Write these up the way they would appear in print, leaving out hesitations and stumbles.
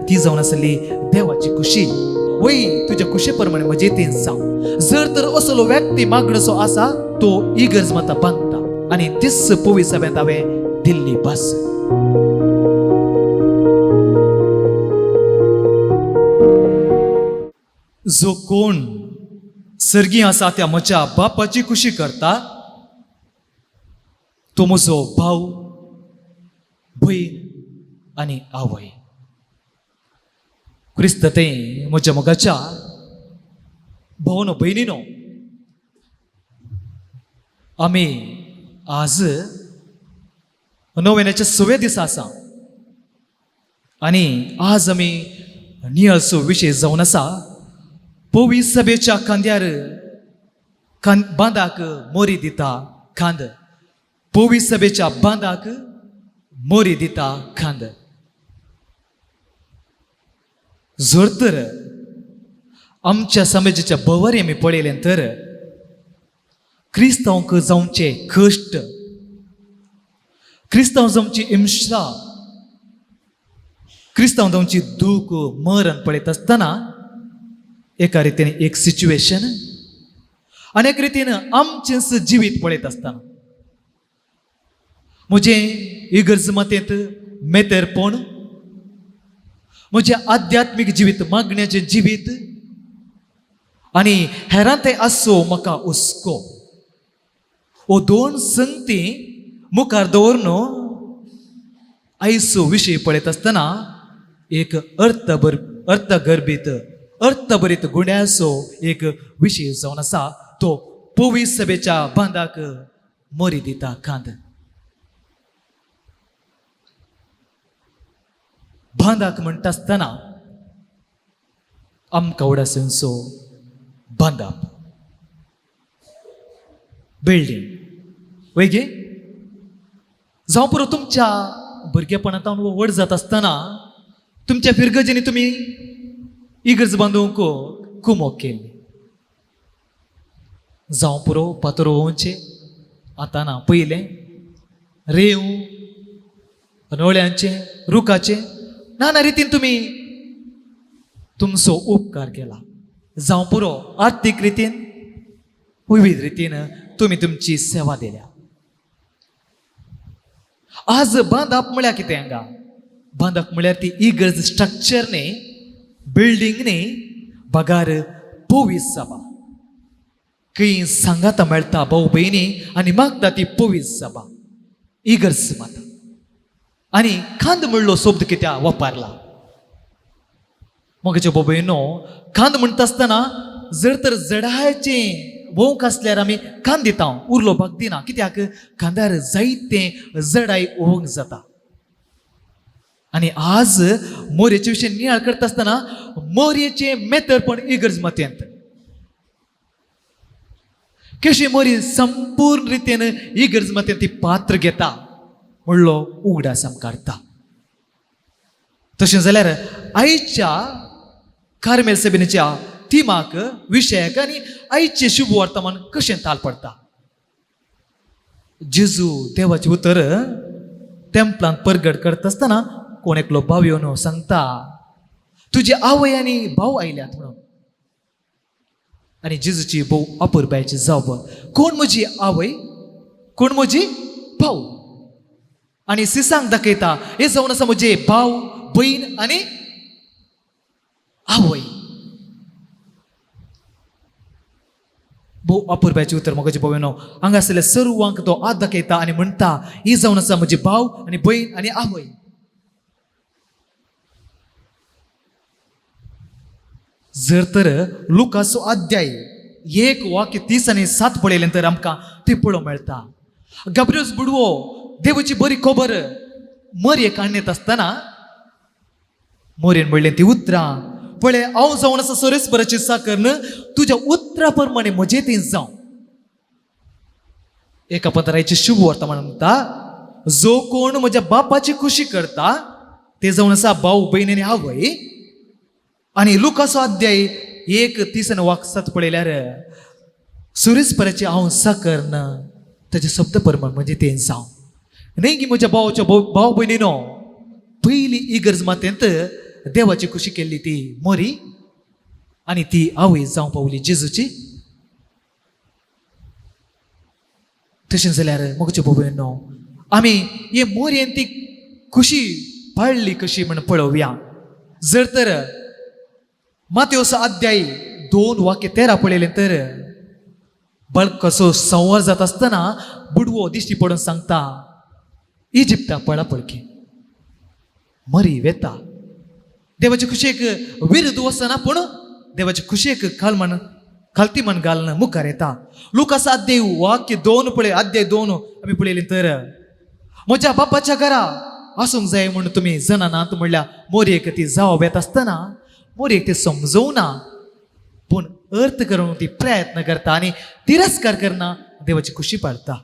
ती जावन आसली देवाची खुशी. वय तुज्या खुशे प्रमाणे म्हजे तें जावं. जर तर असलो व्यक्ती मागणोसो आसा तो इगर्ज माता बांदता आनी तीच पवी सभेंत हांवें दिल्ली भास. जो कोण सर्गी आसा त्या म्हज्या बापाची खुशी करता तो म्हजो भाव, भयण आनी आवय. क्रिस्त ते म्हज्या मोगाच्या भावनो भयणीनो, आमी आज नव्याच्या सव्या दिसा आसा आनी आज आमी नियाळचो विशय जावन आसा पवी सभेच्या खांद्यार बांदाक मोरी दिता खांद. पवी सभेच्या बांदाक मोरी दिता खांद. जर तर आमच्या समाजाच्या भोंवरी आमी पळयलें तर क्रिस्तांवक जावचे कश्ट, क्रिस्तांव जावची हिंसा, क्रिस्तांव जावची दूख, मरण पळयत आसतना एका रितीन एक सिच्युएशन आनी एक रितीन आमचेंच जिवीत पळयत आसतना म्हजें इगर्ज मातेंत मेतेरपण, म्हजें आध्यात्मीक जिवीत, मागण्याचें जिवीत आनी हेरां तें आसो म्हाका हुस्को, हो दोन संगती मुखार दवरून आयचो विशय पळयत आसतना एक अर्थगर्भीत अर्थभरीत गुण्याचो एक विशय जावन आसा तो पवी सभेच्या बांदाक मोरी दिता खांद. बांदाक म्हणटा आसतना आमकां उडासो बांदाप बिल्डींग वय गे. जावं पुरो तुमच्या भुरगेपणांत व्हड जाता आसतना तुमच्या फिरगजेनी तुमी इगर्ज बांदूंक कुमोक केल्ली. जावं पुरो पातोर वोवचे आतां ना, पयलें रेंव नोळ्यांचें रुखाचें नाना रितीन तुमी तुमचो उपकार केला. जावं पुरो आर्थीक रितीन विविध रितीन तुमी तुमची सेवा दिल्या. आज बांदप म्हळ्यार कितें हांगा? बांदप म्हळ्यार ती इगर्ज स्ट्रक्चर न्ही, बिल्डींग न्ही, बगार पवीस सभा. खंय सांगाता मेळटा भाऊ भयणी आनी मागता ती पवीस सभा इगर्ज माता. आनी खांद म्हणलो शब्द कित्याक वापरला मगचे भाऊ भयणो? खांद म्हणटा आसतना जर तर जडायचें वोंक आसल्यार आमी खांद दिता, उरलो भाग दिना. कित्याक? खांदार जायतें जडाय ओंक जाता. आनी आज मोरयेचे विशय नियाळ करता आसतना मोरयेचें मेतरपण इगर्ज मातयेंत कशी मोरी संपूर्ण रितीन इगर्ज मातयेंत ती पात्र घेता म्हणलो उगडास आमकां हाडटा. तशें जाल्यार आयच्या कार्मेल सभेच्या थिमाक विशयाक आनी आयचें शुभ वर्तमान कशें ताल पडटा? जेजू देवाचें उतर तेंपलांत परगट करता आसतना कोण एकलो भाव येवन सांगता तुजी आवय आनी भाव आयल्यात म्हणून. आनी जेजूची भोव अपुरबायची जाप, कोण म्हजी आवय, कोण म्हजी भाव? आनी सिसांक दाखयता हे जावन आसा म्हजे भाव, भयण आनी आवय. भोव अपुरबायचें उतर म्हजे भोव हांगा आसलेल्या सर्वांक तो हात दाखयता आनी म्हणटा ही जावन आसा म्हजी भाव आनी भयण आनी आवय. जर तर लुकाचो अध्याय 1 वाक्य 30 आनी 7 पळयलें तर आमकां तें पळोवंक मेळटा. गाब्रियोस बुडवो देवाची बरी खबर मरयेक आणयत आसतना मोरयेन म्हणलें ती उतरां पळय हांव जावन आसा सोरेस्पराची साकर तुज्या उतरा प्रमाणे म्हजें तें जावं. एका पत्राची शुभ वर्तमान म्हणटा जो कोण म्हज्या बापाची खुशी करता ते जावन आसा भाव, भयण आनी आवय. आनी लुकाचो अध्याय 1 30 वाक 7 पळयल्यार सुरेस्पराची हांव साकर ताचे शब्द प्रमाण म्हणजे तें जावं. न्ही की म्हज्या भावाच्या भाव भयणीनो, पयली इगर्ज मातेंत देवाची खुशी केल्ली ती मोरी आनी ती आवय जावं पावली जेजूची. तशें जाल्यार मोगचे बाबूनो, आमी हे मोरयेन ती खुशी पाळ्ळी कशी म्हण पळोवया. जर तर मातेवसो अध्याय 2:13 पळयलें तर बळकसो संवार जाता आसतना बुडवो दिश्टी पडून सांगता, इजिप्ता पळा पळकी मरी वेता. देवाचे खुशेक विरुद्ध वचना, पूण देवाचे खुशेक खालमन खालती मन घालून मुखार येता. लुकास अध्याय वाक्य 2 पळय, अध्याय 2 आमी पळयलें तर म्हज्या बापाच्या घरा आसूंक जाय म्हूण तुमी जनानात म्हणल्यार मोरयेक ती जावप येता आसतना मोरयेक ती समजोवना, पूण अर्थ करून ती प्रयत्न करता आनी तिरस्कार करना, देवाची खुशी पाळता.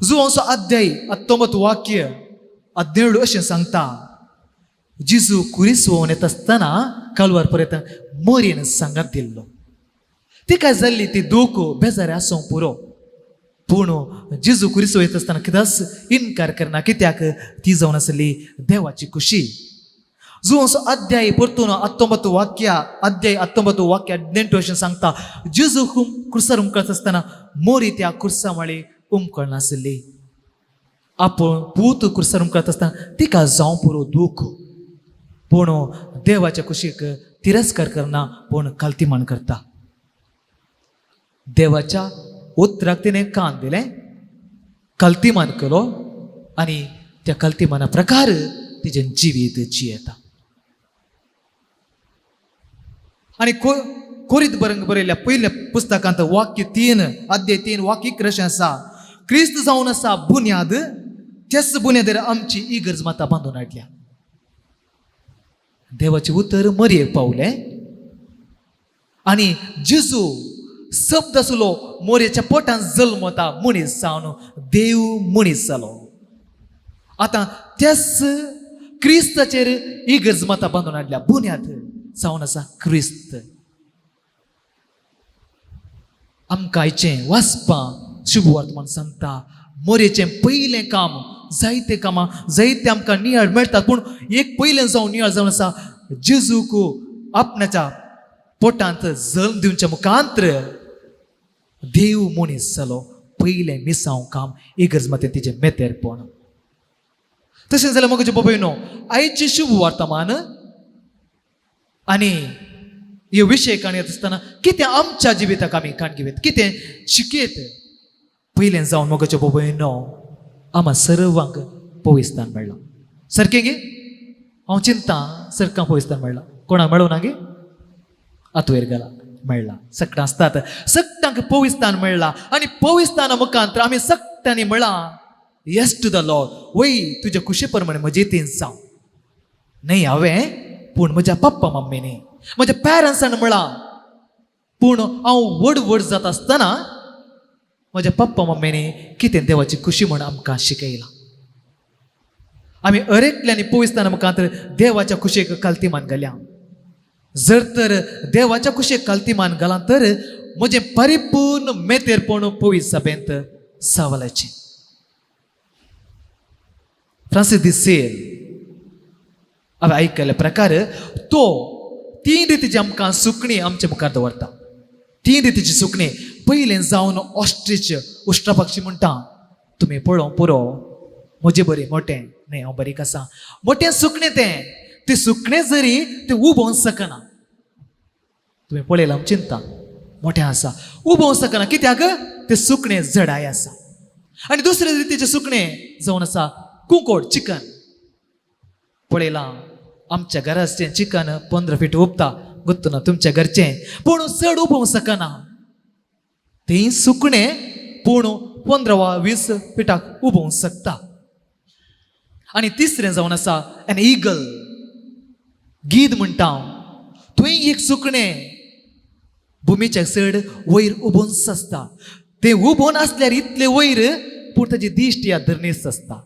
जुवांचो अध्याय 19 वाक्य 17 अशें सांगता, जिजू कुरीस वोवन येता आसतना कालवार परत मोरयेन सांगात दिल्लो. तिका जाल्ली ती दूख बेजारी आसूंक पुरो, पूण जेजू कुरीस वयता आसतना कित्याच इनकार करना, कित्याक ती जावन आसली देवाची खुशी. जुवांचो अध्याय परतून 19 वाक्य अध्याय 19 वाक्य 18 अशें सांगता, जेजू कुर्सार उमकळत आसतना मोरी त्या कुर्सा माळी उमकळनासली. आपूण पूत कुर्सार उमकळत आसतना तिका जावं पुरो दूख, पूण देवाच्या कुशीक तिरस्कार करना, पूण खालतीमान करता. देवाच्या उतराक तिणें कान दिलें, कल्तीमान केलो आनी त्या कल्तीमाना प्रकार तिजें जिवीत जियेता. आनी कोरीत बरंग बरयल्ल्या पयल्या पुस्तकांत वाक्य 3 अध्याय 3 वाक्य 11 अशें आसा, क्रिस्त जावन आसा बुन्याद, त्याच बुन्यादेर आमची इगर्ज माता बांदून हाडल्या. देवाचें उतर मरयेक पावलें आनी जेजू शब्द आसलो मोरयेच्या पोटान जल्मता मनीस जावन देव मनीस जालो. आतां त्याच क्रिस्ताचेर इगर्ज माता बांदून हाडल्या, बुन्याद जावन आसा क्रिस्त. आमकां आयचें वाचपां शुभ वर्तमान सांगता, मोरयेचें पयलें काम, जायते कामां जायते आमकां नियाळ मेळटात, पूण एक पयलें जावन नियाळ जावन आसा जेजूक आपणाच्या पोटांत जल्म दिवच्या मुखांत्र देव मनीस जालो. पयलें मिसांव काम इगर्ज मातें तिजें मेतेरपण. तशें जाल्यार म्हजे बाबायनो, आयचें शुभ वर्तमान आनी हे विशय काणी येता आसतना कितें आमच्या जिविताक आमी काण घेवयत, कितें शिकयत. पयलें जावन मोगाचे बाबायनो, आमा सर्वांक पविस्तान मेळ्ळां. सारकें गे? हांव चिंता सरकां पविस्तान मेळ्ळां, कोणाक मेळूं ना गे? आतवयर गेला मेळ्ळा, सगळां आसतात, सगळ्यांक पविस्तान मेळ्ळा. आनी पविस्ताना मुखांत आमी सगळ्यांनी म्हळां, येस टू the Lord, वय तुज्या खुशे प्रमाणे म्हजे तीन जावं. न्हय हांवें, पूण म्हज्या पप्पा मम्मीनी, म्हज्या पॅरंट्सान म्हळां. पूण हांव व्हड व्हड जाता आसतना म्हज्या पप्पा मम्मीनी कितें देवाची खुशी म्हूण आमकां शिकयलां. आमी अरेकल्यांनी पविस्ताना मुखांत देवाच्या खुशेक खालती मान घाल्या. जर तर देवाच्या कुशेक खालती मान घाला तर म्हजें परिपूर्ण मेतेरपण पवित्र सभेंत सावलाचें. फ्रांसीस दी सेल हांवें आयकल्ल्या प्रकार तो 3 रितीची आमकां सुकणीं आमच्या मुखार दवरता. 3 रितीची सुकणीं. पयलें जावन ऑस्ट्रीच, उश्ट्रा पक्षी म्हणटा. तुमी पळोवंक पुरो, म्हजें बरें मोटें न्हय, हांव बारीक आसा, मोटें सुकणें तें. तें सुकणें जरी तें उबोवंक शकना, तुमी पळयलां चिंता, मोटें आसा, उबोवंक शकना, कित्याक तें सुकणें जडाय आसा. आनी दुसरे रितीचें सुकणें जावन आसा कुंकोड, चिकन. पळयलां आमच्या घराचें चिकन 15 फीट उबता, गुत्त ना तुमच्या घरचें, पूण चड उबोवंक शकना तें सुकणें, पूण 15 वा 20 फिटाक उबोवंक शकता. आनी तिसरें जावन आसा एन इगल, गीद म्हणटा. थंय एक सुकणें भुमीच्या चड वयर उबोवन आसता. तें उबोवन आसल्यार इतलें वयर, पूण ताची दिश्ट ह्या धरणीच आसता,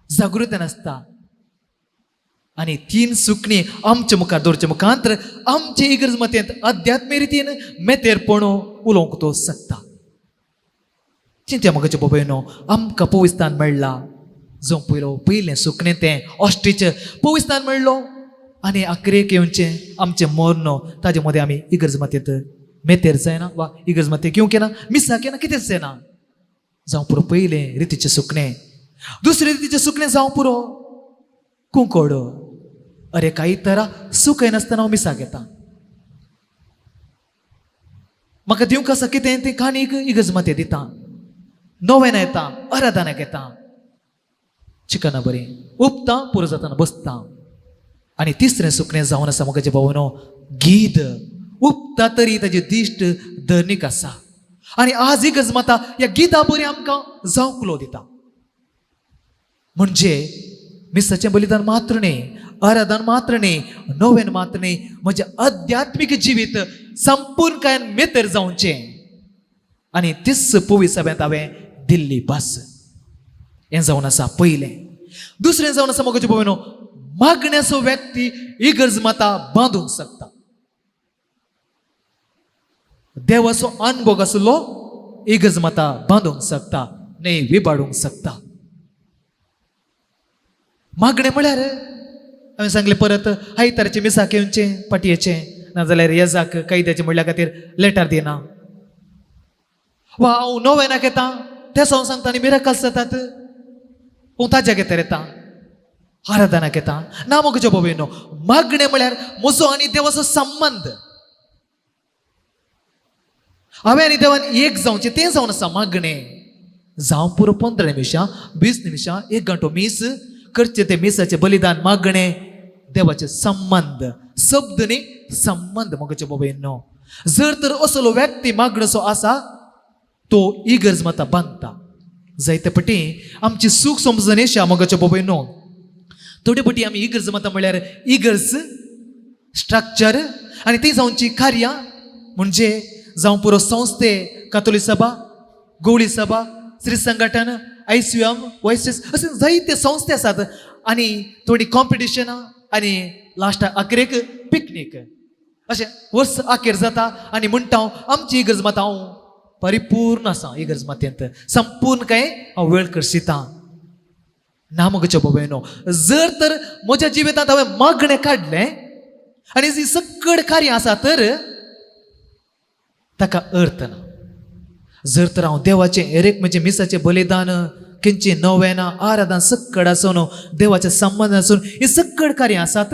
जागृतान आसता. आनी 3 सुकणीं आमच्या मुखार दवरचे मुखांतर आमचे इगर्ज मतेंत अध्यात्म रितीन मेतेरपण उलोवंक तो शकता. चिंत्या म्हज्या बाबायनो, आमकां पविस्तान मेळ्ळा. जो पयलो पयलें सुकणें तें ऑस्ट्रीच पविस्तान मेळ्ळो. आनी आखरेक येवचें आमचें मर्ण ताजे मदें आमी इगर्ज मातयेंत मेतेर जायना वा इगर्ज मातयेक येवंक येना, मिसाक येना, कितेंच जायना. जावं पुरो पयलें रितीचें सुकणें, दुसरें रितीचें सुकणें जावं पुरो कुंकोड. अरे काही तरा सुकयनासतना हांव मिसाक येता, म्हाका दिवंक आसा कितें तें काणीक इगर्ज मातये दिता, नोवेना येता, आराधनाक येता, चिकना बरीं उपता पुरो जातना बसता. आनी तिसरें सुकणें जावन आसा म्हज्या भावनो गीद, उपता तरी ताजी दिश्ट धरणीक आसा. आनी आज इगर्ज माता ह्या गिता बरी आमकां जावंक उलो दिता. म्हणजे मिसाचें बलिदान मात्र न्ही, आराधन मात्र न्ही, नोवेन मात्र न्ही, म्हजें आध्यात्मीक जिवीत संपूर्ण कांय मेतर जावचें. आनी तीच पवी सभेंत हांवें दिल्ली भास हें जावन आसा पयलें. दुसरें जावन आसा म्हज्या भोवनो मागण्याचो व्यक्ती इगर्ज माता बांदूंक शकता. देवाचो अनभोग आसलो इगर्ज माता बांदूंक शकता, न्हय विबाडूंक शकता. मागणें म्हळ्यार हांवें सांगलें परत आयताराचें मिसाक येवचें पाटयेचें, नाजाल्यार येजाक कायद्याचें म्हणल्या खातीर लेटर दिना, वा हांव नोवेनाक येता तें हांव सांगता आनी मिराकल्स जातात, हांव ताज्याक येता येता आराधनाक येता. ना म्हज्या बाबेनो, मागणें म्हळ्यार म्हजो आनी देवाचो संबंद, हांवें आनी देवान एक जावचें तें जावन आसा मागणें. जावं पुरो 15 निमिशां 20 निमिशां 1 घंटो मीस करचें तें मिसाचें बलिदान मागणें, देवाचे संबंद, शब्द न्ही संबंद म्हज्या बाबेनो. जर तर असलो व्यक्ती मागणेचो आसा तो इगर्ज माता बांदता. जायते पटी आमची सूख समजणेशा म्हज्या बाबेनो, थोडे पटी आमी इगर्ज माता म्हळ्यार इगर्ज स्ट्रक्चर आनी ती जावची कार्यां म्हणजे जावं पुरो संस्थे, कातोली सभा, गवळी सभा, श्री संघटन, ICM, YCS असे जायते संस्थे आसात. आनी थोडी कॉम्पिटिशनां आनी लास्टाक अखेरेक पिकनीक, अशें वर्स अखेर जाता आनी म्हणटा हांव आमची इगर्ज माता हांव परिपूर्ण आसा, इगर्ज मातयेंत संपूर्ण काय हांव वेळ करशिता. ना म्हज्या बाबायनो, जर तर म्हज्या जिवितांत हांवें मागणें काडलें आनी जी सकड कार्य आसा तर ताका अर्थ ना. जर तर हांव देवाचें एरेक म्हणजे मिसाचें बलिदान, खंयची नोवेनां, आराधना सकड आसून देवाचे संबंद आसून ही सकड कार्य आसात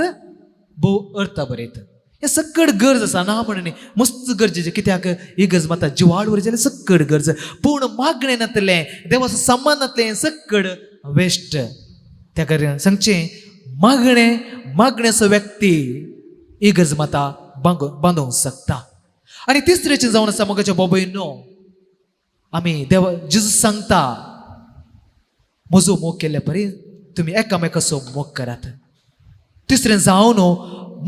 भोव अर्थ बरयत. हें सकड गरज आसा, ना म्हणून न्ही, मस्त गरजेचें. कित्याक इगर्ज माता जिवाळ वर जाल्यार सकड गरज, पूण मागणें नातलें, देवाचो संबंद नातलें, हें सकड वेस्ट. त्या कारण सांगचें मागणें, मागण्याचो व्यक्ती इगर्ज माता बांदूंक शकता. आनी तिसरेचें जावन आसा म्हज्या बाबयनो, आमी देवा जेजू सांगता म्हजो मोग केल्ल्या परी तुमी एकामेकाचो मोग करात. तिसरें जावन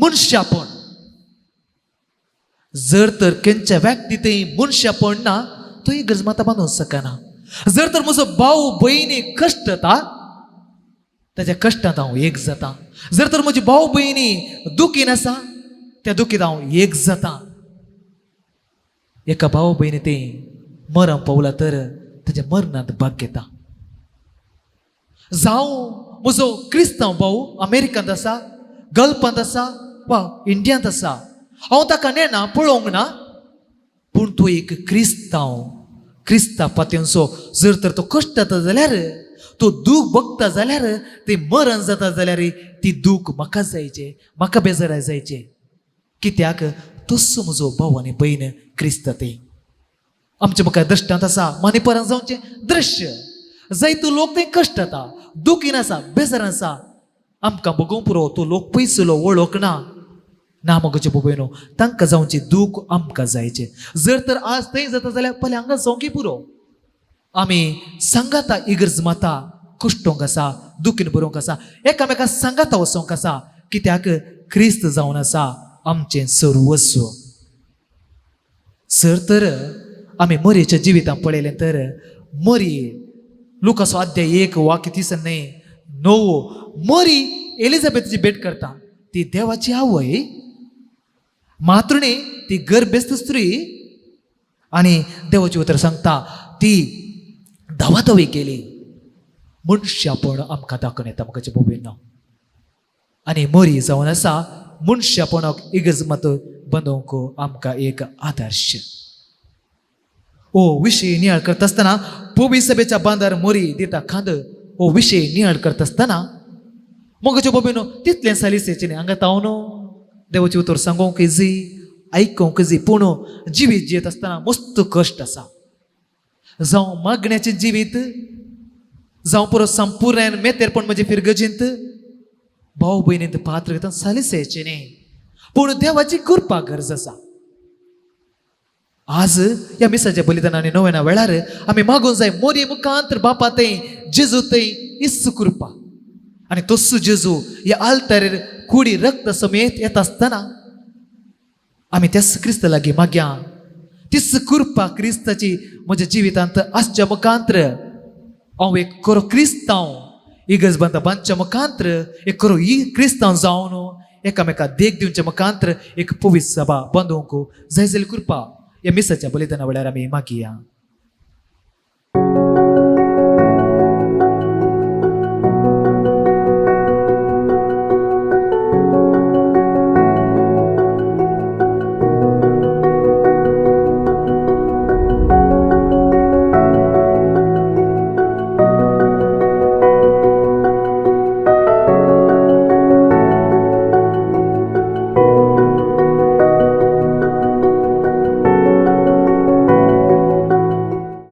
मनशापण, जर तर खंयच्या व्यक्ती थंय मनशापण ना तो इगर्ज माता बांदूंक शकना. जर तर म्हजो भाव भयणी कश्टता ताच्या कश्टांत हांव एक जाता. जर तर म्हजी भाव भयणी दुखीन आसा त्या दुखीत हांव एक जाता. एका भाव भयणी ते मरण पावला तर ताच्या मरणांत भाग घेता. जावं म्हजो क्रिस्तांव भाव अमेरिकांत आसा, गल्फांत आसा वा इंडियांत आसा, हांव ताका नेणा पळोवंक ना, पूण तो एक क्रिस्तांव, क्रिस्ता पातयेंचो. जर तर तो कश्टता जाल्यार, तो दूख भोगता जाल्यार, ते मरण जाता जाल्यार ती दूख म्हाका जायचे, म्हाका बेजाराय जायचे. कित्याक तसो म्हजो भाव आनी भयण क्रिस्त. ते आमच्या मुखार दृश्टांत आसा मानीपरान जावचें दृश्य, जायतो लोक थंय कश्टता, दुखीन आसा, बेजारान आसा, आमकां बगोवंक पुरो तो लोक पयसुलो वळख ना. ना म्हज्या बाबयनो, तांकां जावचें दूख आमकां जायचें. जर तर आज थंय जाता जाल्यार पयलें हांगा जावंकी पुरो. आमी सांगाता इगर्ज माता कश्टोंक आसा, दुखीन बरोवंक आसा, एकामेका सांगाता वचोंक आसा. कित्याक क्रिस्त जावन आसा आमचें सर्वस्व. सर तर आमी मरयेच्या जिवितांत पळयलें तर मरी लुकासो अध्याय 1 वाक्य 30 न्हय 9, मरी एलिझाबेथची भेट करता. ती देवाची आवय मातृणी, ती गर्भेस्त स्त्री, आनी देवाची उतर सांगता ती धांवाधावी केली. मनशापण आमकां दाखोवन येता म्हज्या भोबेन. आनी मोरी जावन आसा मनशापणाक इगर्ज मत बांदूंक आमकां एक आदर्श. ओ विशय नियाळ करता आसतना पोवी सभेच्या बांदार मोरी दिता खांद हो विशय नियाळ करता आसतना मोगाच्यो बाबीनो तितलें सालिसेचें न्ही. हांगा तावन देवाचें उतर सांगूंक जी आयकूंक जी, पूण जिवीत जियेत आसतना मस्त कश्ट आसा. जावं मागण्याचें जिवीत, जावं पुरो संपूर्ण मेतेरपण म्हजें फिरगजींत भाव भयणींत पात्र घेता सालिसेचें न्ही, पूण देवाची कृपा गरज आसा. आज ह्या मिसाच्या बलिदान आनी नव्याना वेळार आमी मागूंक जाय मोरये मुखांत बापा थंय जेजू थंय इस्सू कृपा. आनी तस्सू जेजू ह्या आल्तारेर कुडी रक्त समेत येता आसतना आमी त्याच क्रिस्ता लागीं मागया तीच कृपा क्रिस्ताची म्हज्या जिवितांत आसच्या मुखांत्र हांव एक खरो क्रिस्तांव इगर्ज बांदा बांदच्या मुखांत्र एक खरो क्रिस्तांव जावन एकामेका देख दिवच्या मुखांत्र एक पवित्र सभा बांदूंक जाय जाल्यार कृपा ह्या मिसाच्या बलिदाना वेळार आमी मागया.